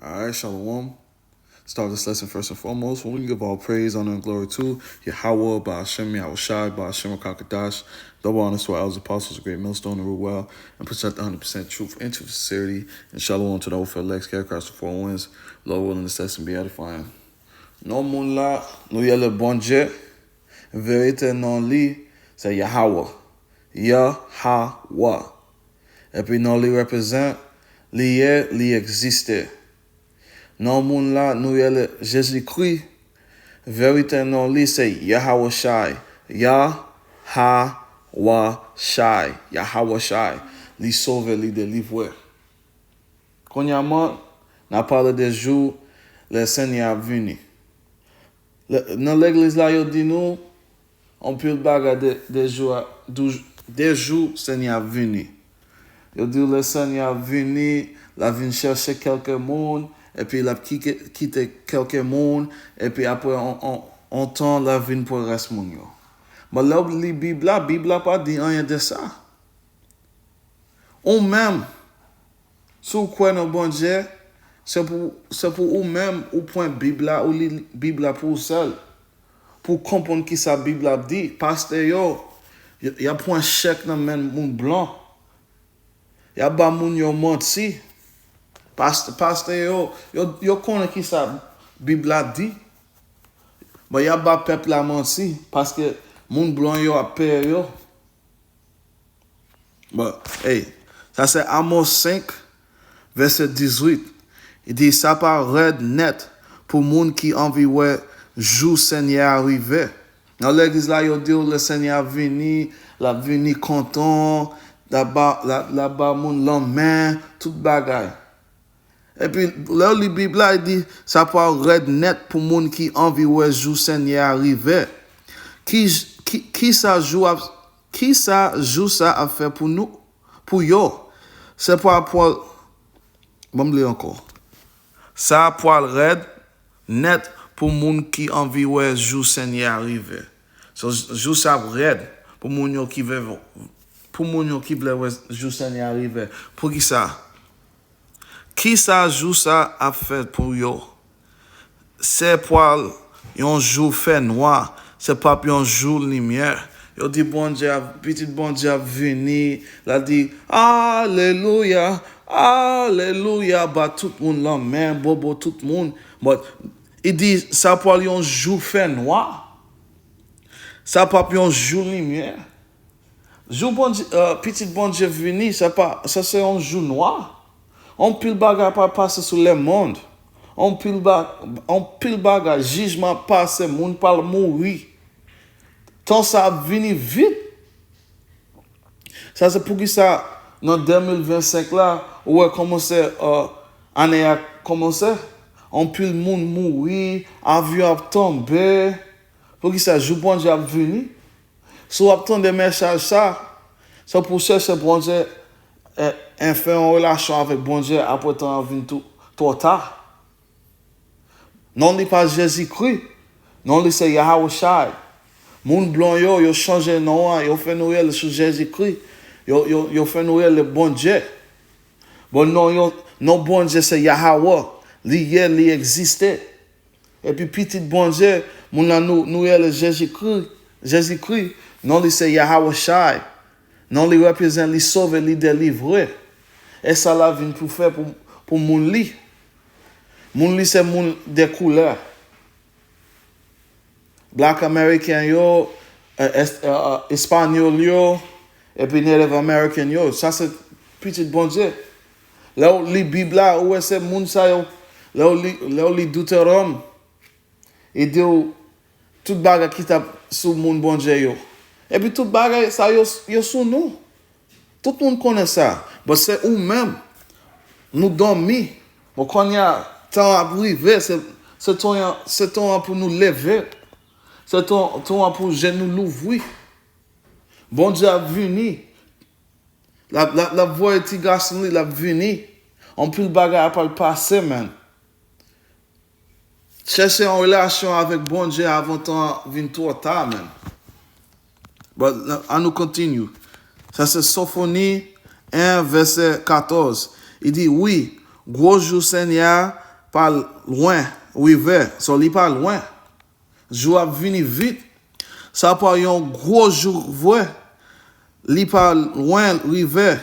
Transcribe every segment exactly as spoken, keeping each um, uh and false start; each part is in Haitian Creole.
All right, Shalom. Start this lesson first and foremost. We want to give all praise, honor, and glory to Yahweh, Ba'ashem, Yahushai, Ba'ashem, Rakakadash, double honors to our elders, apostles, the great millstone, and rule well, and protect the hundred percent truth and truth sincerity, and Shalom to the whole Lex, Care across the four winds, Lord willing, this lesson be edifying. Non moun la, nou ye le Bondye, verite non li, se Yahweh. Yahweh. Epi non li reprezent, li ye, li egziste. Non moun la, nou rele Jezikri, verite non li se Yahawashai. Yahawashai. Yahawashai. Li sove, li delivre. Kounye a, man, n a pale de jou le Senyè ap vini. Le- Nan legliz la, yo di nou, anpil bagay de, de jou a, dou- de jou Senyè ap vini. Yo di w le Senyè ap vini, l ap vin chèche kèlke moun, epi l ap kike- kite kèlke moun, epi apre on, on, on tan, l ap vin pran rès moun yo. Men lè w li Bib la, Bib la pa di anyen de sa. Ou menm, si w kwè nan Bondye, se pou, se pou ou menm, ou pran Bib la, ou li Bib la pou ou sèl. Pou w konprann kisa Bib la ap di. Pastè yo, y, y ap pran chèk nan men moun blan. Y ap ba moun yo manti. Past, pastè yo, yo, yo konnen kisa Bib la di. Men y ap ba pèp la manti, paske moun blan yo ap peye yo. Bon, hey, sa se Amos senk, vèsè dizuit. Li di, sa pa rèd nèt pou moun ki anvi wè jou Senyè a rive. Nan legliz la, yo di w le Senyè ap vini, l ap vini kontan, l ap ba, l ap, l ap ba moun lanmen, tout bagay. Epi, lè w li Bib la, li di, sa pral rèd nèt pou moun ki anvi wè jou Senyè a rive. Ki, ki, kisa jou ap, kisa jou sa ap fè pou nou, pou yo? Se pral, pral, ban m li ankò. Sa pral rèd nèt pou moun ki anvi wè jou Senyè a rive. So, jou sa ap rèd pou moun yo ki vle, pou moun yo ki vle wè jou Senyè a rive. Poukisa? Kisa jou sa ap fè pou yo? Se pral yon jou fènwa, se p ap yon jou limyè. Yo di Bondye ap, pitit Bondye ap vini, l ap di, alelouya, alelouya, ba tout moun lanmen, bobo tout moun. But, li di, sa pral yon jou fènwa. Sa p ap yon jou limyè. Jou Bondye, euh, pitit Bondye vini, sa pa, sa se yon jou nwa. Anpil bagay pral pase sou lemonn. Anpil ba, anpil bagay, jijman ap pase, moun pral mouri. Tan sa ap vini vit. Sa se poukisa nan de mil vennsenk la, ou wè kòmanse, euh, ane a kòmanse, anpil moun mouri, avyon ap tonbe. Poukisa jou Bondye ap vini? Si w ap tande mesaj sa, se pou w chèche Bondye, e, e fè yon relasyon avèk Bondye apre tan an vin tou, twò ta. Non li pa Jezikri, non li se Yahawashai. Moun blan yo, yo chanje non an, yo fè nou rele sou Jezikri, yo, yo, yo fè nou rele Bondye. Bon, non, yo, non Bondye se Yahawah, li ye, li egziste. Epi pitit Bondye, moun nan nou, nou rele Jezikri, Jezikri, non li se Yahawashai. Non li reprezent, li sove, li delivre. E sa l ap vin pou fè pou, pou moun li. Moun li se moun de koulè. Black American yo, eh, es- eh, eh, Espanyòl yo, epi Native American yo. Sa se pitit Bondye. Lè w li Bib la, ou wè se moun sa yo. Lè w li, lè w li Deuteronome, li di w tout bagay ki t ap sou moun Bondye yo. Epi tout bagay sa yo, yo sou nou. Tout moun konnen sa. But se ou menm. Nou dòmi. Bon, kounye a, tan ap rive, se, se tan an, se tan an pou nou leve. Se tan, tan an pou je nou louvri. Bondye ap vini. L ap, l ap, l ap voye ti gason li, l ap vini. Anpil bagay ap al pase, man. Chèche yon relasyon avèk Bondye avan tan an vin twò ta, man. But, ann nou kontinye. Sa se Sofoni en, vèsè katòz. Li di, wi, gwo jou Senyè a pa lwen rive. So, li pa lwen. Jou ap vini vit. Sa pa yon gwo jou vre. Li pa lwen rive.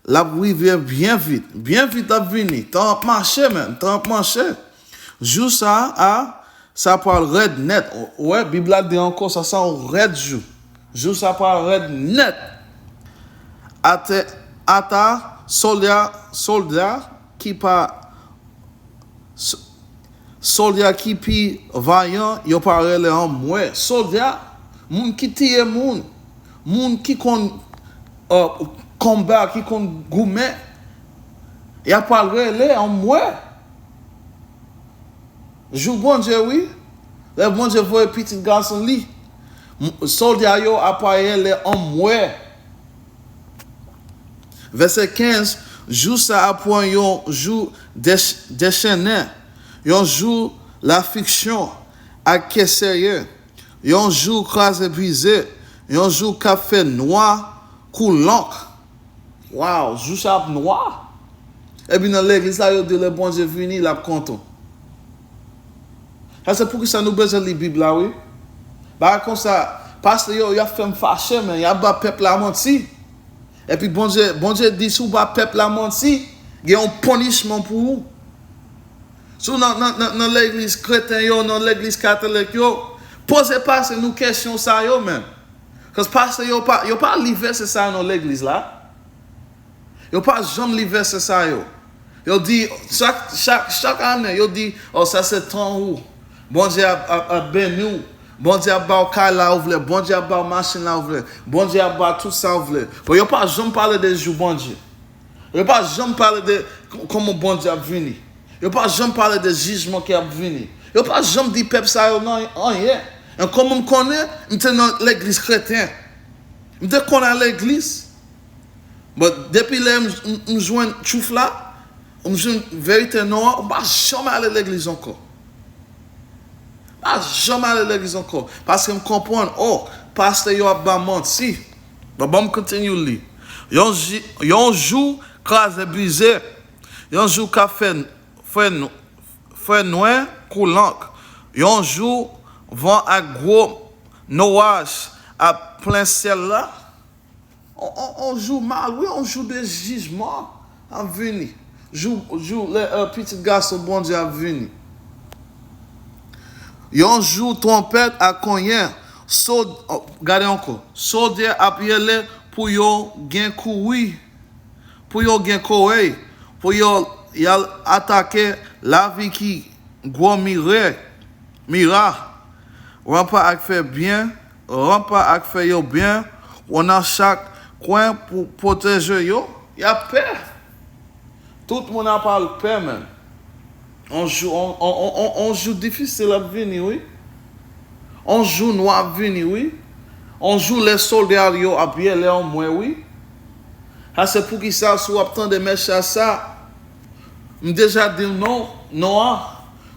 L ap rive byen vit. Byen vit l ap vini. Tan ap mache, menn. Tan ap mache. Jou sa a, sa pral rèd nèt. Ou wè, Bib la di ankò, sa se yon rèd jou. Jou sa pral rèd nèt. Ata, ata sòlda, sòlda ki pa Sòlda ki pi vayan, yo pa rele anmwe. Sòlda, moun ki tiye moun, moun ki konn uh, konba, ki konn goumen, y ap pral rele anmwe. Jou Bondye, wi. Lè Bondye voye pitit gason li, sòlda yo ap pral rele anmwe. Vèsè kenz, jou sa a pran yon jou dechennen, yon jou lafliksyon ak kè serye, yon jou kraze brize, yon jou k ap fè nwa kou lank. Waw, jou sa ap nwa. Epi nan legliz la, yo di lè Bondye vini, l ap kontan. Sa se poukisa nou bezwen li Bib la, wi. Bagay konsa, pastè yo, y ap fè m fache, men y ap ba pèp la manti. Epi Bondye, Bondye di, si w ba pèp la manti, gen yon ponichman pou ou. Si w nan, nan, nan, nan legliz kreten yo, nan legliz katolik yo, poze pastè nou kesyon sa yo, menm. Kòs pastè yo pa, yo pa li vèsè sa yo nan legliz la. Yo pa janm li vèsè sa yo. Yo di, chak, chak, chak ane, yo di, o, sa se tan ou. Bondye ap, ap, ap beni w. Bondye ap ba w kay la ou vle. Bondye ap ba w machin la ou vle. Bondye ap ba w tout sa ou vle. Bon, yo pa janm pale de jou Bondye. Yo pa janm pale de k- kòman Bondye ap vini. Yo pa janm pale de jijman ki ap vini. Yo pa janm di pèp sa yo nan anyen. E kòman m konnen, m te nan legliz kreten. M te konn al legliz. But depi lè m, m, m jwenn truth la, m jwenn verite non an, m pa janm ale legliz ankò. M pa janm ale legliz ankò. Paske m konprann, o, pastè yo ap ba manti. But ban m kontinye li. Yon, ji- yon jou kraze brize, yon jou k ap fè, fè, fè nwè kou lank, yon jou van ak gwo noraj ap plen syèl la. On, on, on jou mal, wi, on jou de jijman ap vini. Jou, jou lè uh, pitit gason Bondye ap vini. Yon jou twonpèt ap konyen, sòd, oh, gade ankò, sòdye ap rele pou yo gen kouri, pou yo gen kouraj, pou yo y al atake lavil ki gwo mire, mira, ranpa ak fè byen, ranpa ak fè yo byen, w nan chak kwen pou pwoteje yo, y ap pè. Tout moun ap al pè, menm. On jou, on, on, on, on, on jou difisil ap vini, wi. On jou nwa ap vini, wi. On jou lè sòlda yo ap yele anmwe, wi. Sa se poukisa si w ap tande mesaj sa, m deja di w non, non an.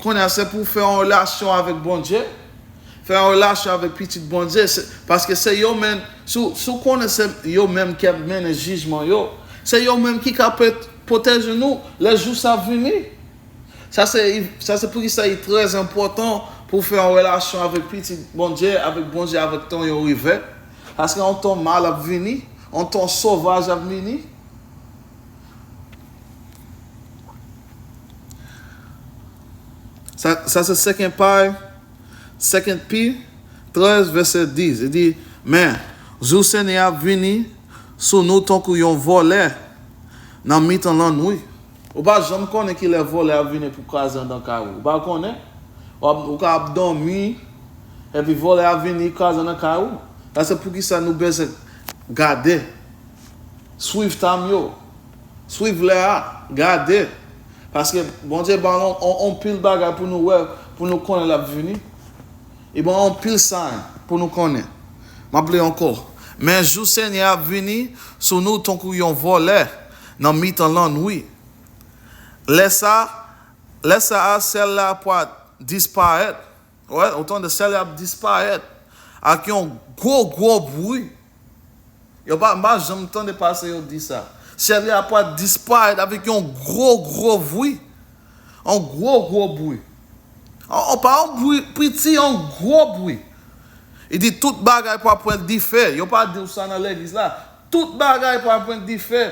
Kounye a se pou w fè yon relasyon avèk Bondye. Fè yon relasyon avèk pitit Bondye. Se, paske se yo menm, si w, si w konnen se yo menm k ap mennen jijman yo, se yo menm ki ka pwoteje nou lè jou sa vini. Sa se, sa se poukisa li trè enpòtan pou w fè yon relasyon avèk pitit Bondye, avèk Bondye, avèk tan yo rive. Paske yon tan mal ap vini, yon tan sovaj ap vini. Sa, sa se Second Peter, Second Peter trèz, vèsè dis. Li di, men, jou Senyè a ap vini sou nou tankou yon vòlè nan mitan lannwit. Ou pa janm konnen ki lè vòlè a vini pou kraze anndan kay ou. Ou pa konnen. Ou ap, ou ka ap dòmi, epi vòlè a vini kraze anndan kay ou. Sa se poukisa nou bezwen gade, swiv tan yo, swiv lè a, gade. Paske Bondye ban nou on, on pil bagay pou nou wè, pou nou konnen l ap vini. Li ban nou on pil sign pou nou konnen. M ap li ankò. Men jou Senyè a ap vini sou nou tankou yon vòlè nan mitan lannwit. Lè sa, lè sa a, syèl la pral disparèt. Wè, ou tande, syèl la ap disparèt ak yon gwo, gwo bri. Yo pa, m pa janm tande pastè yo di sa. Syèl la pral disparèt avèk yon gwo, gwo bri. Yon gwo, gwo bri. Yon, yon, pa yon bri piti, yon gwo bri. Li di, tout bagay pral pran dife. Yo pa di w sa nan legliz la. Tout bagay pral pran dife.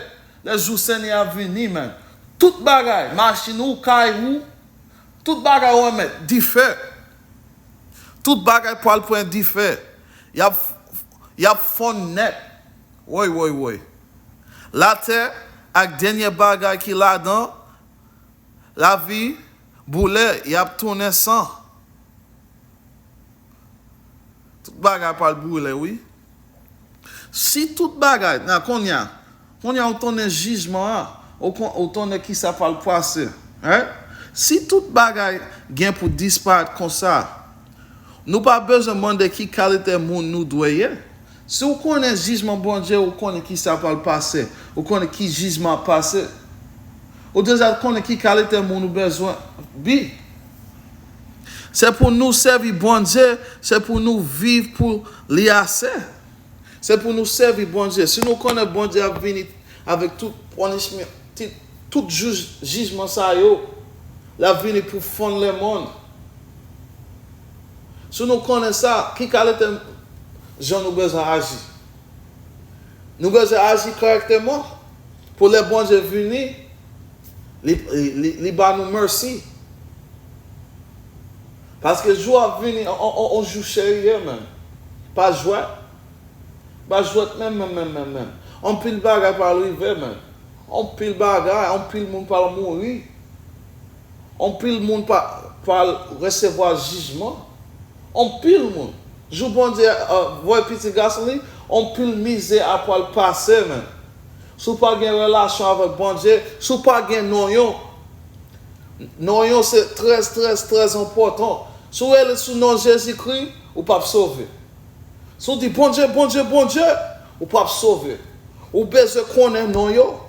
Lè jou Senyè a vini, men. Tout bagay, machin ou, kay ou, tout bagay ou renmen, dife. Tout bagay pral pran dife. Y ap, y ap fonn nèt. Woy, woy, woy. Latè ak dènye bagay ki ladan, lavi boule, y ap tounen san. Tout bagay pral boule, wi. Si tout bagay, nan kounye a, kounye a ou konnen jijman an, ou kon-, ou konnen ki sa pral pase. Right? Si tout bagay gen pou disparèt konsa, nou pa bezwen mande ki kalite moun nou dwe ye. Si w konnen jijman Bondye, ou konnen ki sa pral pase, ou konnen ki jijman ap pase, ou deja konnen ki kalite moun ou bezwen bi. Se pou nou sèvi Bondye, se pou nou viv pou li ase. Se pou nou sèvi Bondye. Si nou konnen Bondye ap vini avèk tout punishment, ti-, tout jij-, jijman sa yo, l ap vini pou fonn lemonn. Si nou konnen sa, ki kalite jan nou bezwen aji? Nou bezwen aji kòrèkteman pou lè Bondye vini, li, li, li, li ba nou mèsi. Paske jou ap vini, on, on, on jou serye, men. Pa jwèt. Pa jwèt menm, menm, menm, menm, menm. Anpil bagay pral rive, men. Anpil bagay, anpil moun pral mouri. Anpil moun pa, pral resevwa jijman. Anpil moun. Jou Bondye, euh, voye Pitit Gason li, anpil mizè ap pral pase, men. Si w pa gen relasyon avèk Bondye, si w pa gen non yo, non yo se trè, trè, trè enpòtan. Si w rele sou non Jezikri, ou p ap sove. Si w di, "Bondye, Bondye, Bondye," ou p ap sove. Ou bezwen konnen non yo.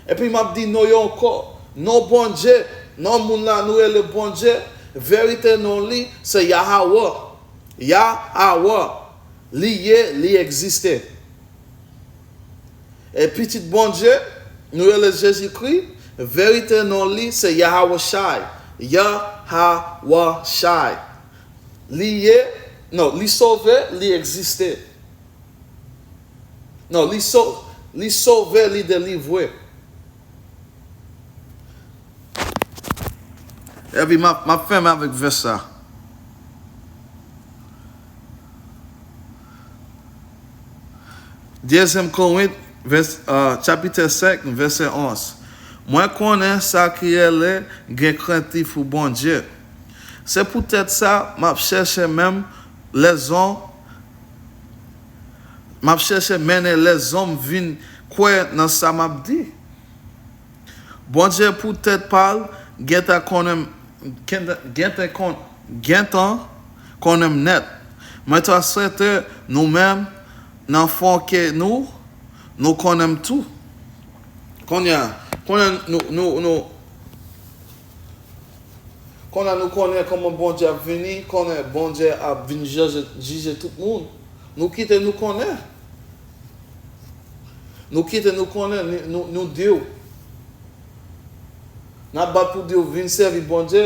Epi m ap di non yo ankò. Non Bondye, non moun la nou rele Bondye, verite non li se Yahawah. Yahawah. Li ye, li egziste. E Pitit Bondye, nou rele Jezikri, verite non li se Yahawashai. Yahawashai. Li ye, non, li sove, li egziste. Non, li so-, li sove, li delivre. Epi m ap, m ap fèmen avèk vès sa. Dezyèm Korent, vès, euh, chapit senk, vèsè onz. Mwen konnen sa ki rele gen krentif pou Bondye. Se poutèt sa, m ap chèche menm lèzòm, m ap chèche mennen lèzòm vin kwè nan sa m ap di. Bondye poutèt pa l gentan konnen m, gentan, gentan kon-, gentan konnen m nèt. Mwen ta swete nou menm nan fon kè nou, nou konnen m tou. Kounye a, konnen nou, nou, nou, konnen nou konnen kòman Bondye ap vini, konnen Bondye ap vin jije, jije tout moun. Nou kite nou konnen. Nou kite nou konnen, ni-, nou, nou di w. N ap bat pou di w vin sèvi Bondye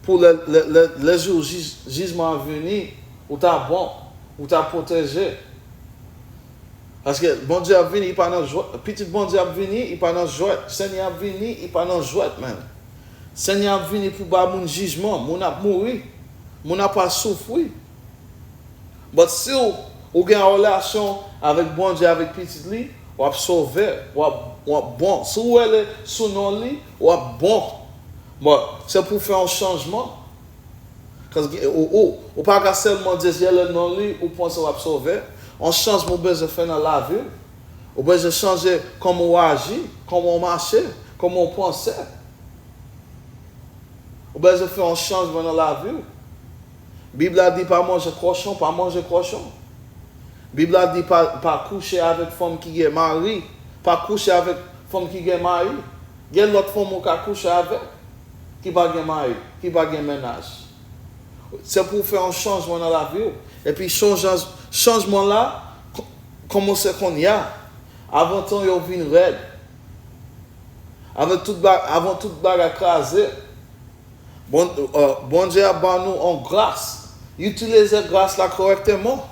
pou lè, lè, lè, lè jou jij, jijman an vini, ou ta bon, ou ta pwoteje. Paske Bondye ap vini, li pa nan jwèt. Pitit Bondye ap vini, li pa nan jwèt. Senyè ap vini, li pa nan jwèt, menm. Senyè ap vini pou ba moun jijman. Moun ap mouri. Moun ap soufri. But si w, ou gen yon relasyon avèk Bondye, avèk Pitit li, w ap sove, w ap, w ap bon. Si w rele sou non li, w ap bon. But se pou fè yon chanjman. Paske ou, ou, ou pa ka sèlman di rele non li, ou panse w ap sove. Yon chanjman ou bezwen fè nan lavi w. Ou bezwen chanje kòman w aji, kòman w mache, kòman w panse. Ou bezwen fè yon chanjman nan lavi w. Bib la di pa manje kòchon, pa manje kòchon. Bib la di pa, pa kouche avèk fanm ki gen mari, pa kouche avèk fanm ki gen mari. Gen lòt fanm ou ka kouche avèk ki pa gen mari, ki pa gen mennaj. Se pou w fè yon chanjman nan lavi w. Epi chanjan-, chanjman la k-, kòmanse kounye a. Avan tan yo vin rèd. Avan tout ba-, avan tout bagay kraze. Bon, uh, Bondye ap ban nou yon gras. Itilize gras la kòrèkteman.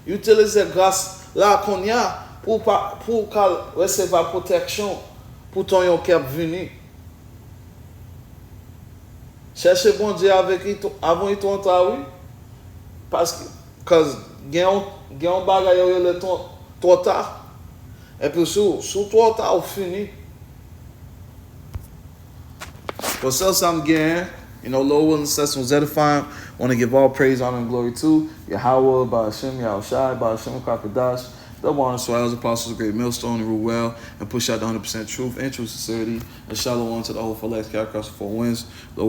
Itilize gras la kounye a pou w pa, pou w ka resevwa pwoteksyon pou tan yo k ap vini. Chèche Bondye avèk li tw- avan li twò ta, wi. Paske, cause gen yon, gen yon bagay yo rele twò, twò ta. Epi si w, si w twò ta, ou fini. Bon, sèl sa m genyen, you know, Lord willing, success was edifying. Want to give all praise, honor, and glory to Yahweh, Ba'ashem, Yahushai, Ba'ashem, Kakadash, the one who swallows apostles, great millstone, and rule well, and push out the hundred percent truth and true sincerity, and shalom to the whole Felix, Cat Cross, the Four Winds,